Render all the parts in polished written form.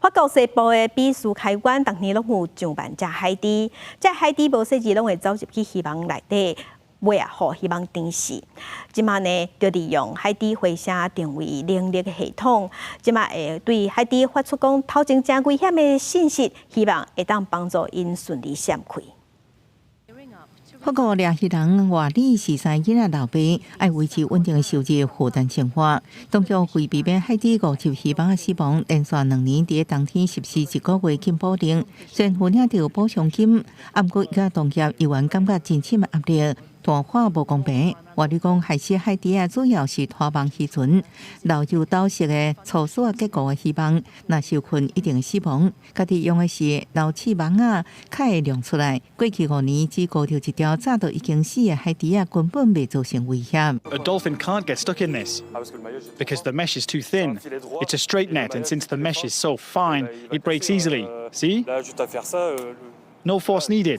法國西部的比斯開灣，逐年攏有上萬隻海豬，這海豬無細膩攏會走入去漁網內底，尾仔予漁網纏死。這馬呢，就利用海豬回聲定位能力的系統，這馬會對海豬發出講頭前誠危險的信息，希望會當幫助𪜶順利閃開。法國掠魚人活里是三個囡仔老爸，愛維持穩定的收入，負擔生活。當局為避免海豬誤入漁網的死亡，連續2年佇冬天實施一個月禁捕令。雖然有領著補償金，毋過伊佮同業猶原感覺真深的壓力，大喊無公平。活里講，害死海豬仔主要是拖網漁船，漏油堵塞的粗疏結構的漁網，若受困一定死亡。家己用的是流刺網仔，較會量出來。過去5年只捕著一條早就已經死的海豬仔，根本袂造成危險。 A dolphin can't get stuck in this because the mesh is too thin. It's a straight net, and since the mesh is so fine, it breaks easily. See? No force needed.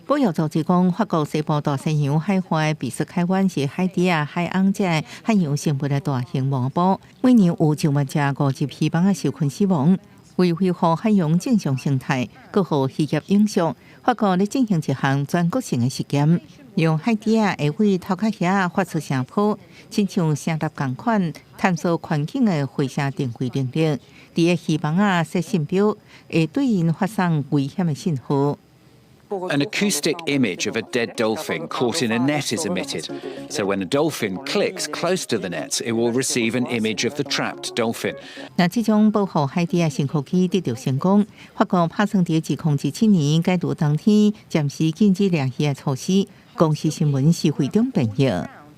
保育組織講，法國西部大西洋海岸的比斯開灣是海豬仔、海鰪這海洋生物的大型網埔，每年有上萬隻誤入漁網仔受困死亡。為維護海洋正常生態，閣予漁業影響，法國咧進行一項全國性的實驗，用海豬仔會對頭殼遐發出聲波，親像聲納仝款，探索環境的回聲定位能力。佇个漁網仔設信標，會對𪜶發送危險的信號。 An acoustic image of a dead dolphin caught in a net is emitted. So when a dolphin clicks close to the nets, it will receive an image of the trapped dolphin. 若這種保護海豬仔新科技得著成功，法國拍算佇2017年解除冬天暫時禁止掠魚的措施。公視新聞是會長編譯。